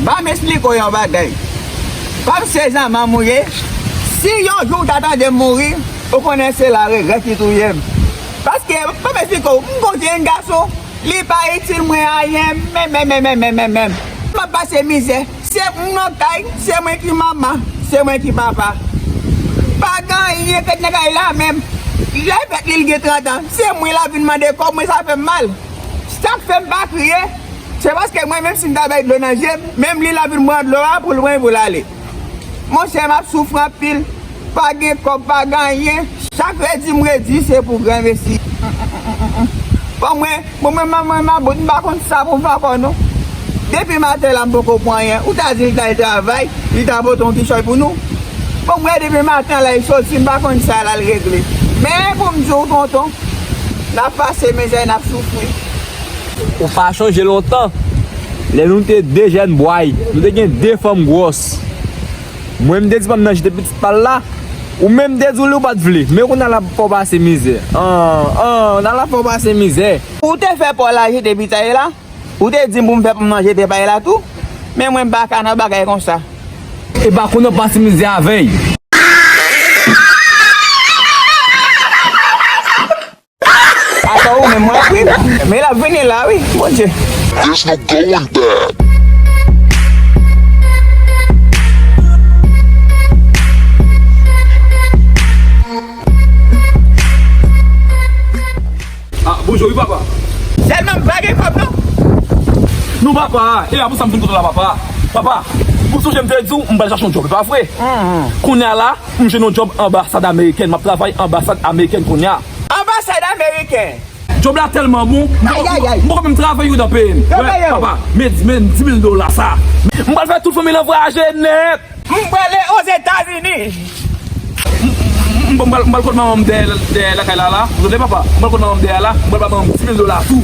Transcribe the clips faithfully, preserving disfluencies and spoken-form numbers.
Ban m esplike w yon bagay. Kòm se zanmanm ou ye, si yon jou w ta tande m mouri, ou konnen se la regrèt ki touye m. Paske, ban m esplike w, m gon jenn gason, li pa itil mwen anyen, menm, menm, menm, menm, menm, menm, menm. M ap pase mizè. Se m nan kay, se mwen ki manman, se mwen ki papa. Pa gen anyen fèt nan kay la menm. Lè fèt li, li gen trant an. Se mwen l ap vin mande kòb, mwen sa fè m mal. Sa k fè m pa kriye, se paske mwen menm si m ta bay dlo nan je m, menm li l ap vin pran dlo a pou l mwen pou l ale. Monchè, m ap soufri anpil. Pa gen kòb, pa gen anyen. Chak redi m redi, se pou granmesi. Bon, mwen, bon, mwen, mwen, mwen, mabout, m pa konn sa pou m fè ankò, non. Depi maten la, m poko pran anyen. Ou ta di l t al travay, li ta pote yon kichòy pou nou. Bon, mwen, depi maten la, li soti, m pa konn sa l al regle. Men, pou m di w, tonton, n ap pase mizè, n ap soufri. Ou pa chonje lontan, lè nou te de jèn bway, nou te gen de fanm gwòs. Mwen, m te di pa m nan jete pitit pa l la, ou menm te di w li w pa t vle. Men kounye a l ap fè w pase mizè. An, an, l ap fè w pase mizè. Ou te fè pa w la jete pitay la, ou te di m pou m fè pa m nan jete pay la tou. Men mwen, m pa ka nan bagay konsa. E pa konnen w pase mizè avè y. Atò ou menm, mwen ap ri. Men l ap vini la, wi, Bondye. There's no going back. Ah, bonjou, wi, papa. Sèlman m pa gen kòb, non. Non, papa, e pa pou sa m vin kote w la, papa. Papa, ou sonje m te di w, m pral chache yon djòb, e pa vre? Kounye a la, m jwenn yon djòb anbasad amerikèn. M ap travay anbasad amerikèn kounye a. Anbasad ameriken. Djòb la tèlman bon, m poko, m poko menm travay yo nan peyi m. Papa, men, men dis mil dola sa. M pral fè tout fanmi lan vwayaje nèt. M prale Ozetazini. M, m, m pral, m pral kot manman m dèyè, dèyè lakay la, la. Ou tande, papa? M pral kot manman m dèyè la, m pral ba manman m dis mil dola tou.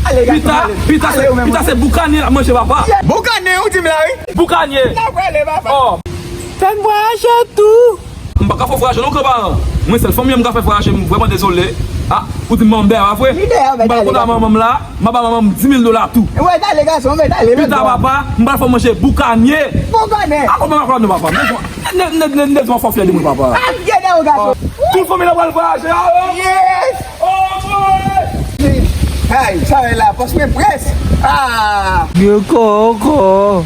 Ale, gason, ale. Pita, pita, se boukanye l ap manje, papa. Boukanye, ou di m la, wi. Boukanye. N ap prale, papa. Oh. Fè n vwayaje tou. M pa ka fè w vwayaje non, gran paran. Mwen sèl fanmi an m ka fè vwayaje, m vrèman dezole. Ah, ou di m manman m dèyè, pa vre? M pral konn a manman m la, m a ba manman m dis mil dola tou. Ou mèt ale, gason, ou mèt ale, mèt. Pita, papa, m pral fè w manje boukanye. Boukanye. Ah, kòman, kòman, non, papa. Nèg, nèg, nèg, nèg, nèg, fò fyè de mwen, papa. Ah, fyè de ou, gason. Tout fanmi lan pral vwayaje, ah, yes. Oh, boy. Ay, sa yo la, fòs mwen près. Ah. Gen kòkò.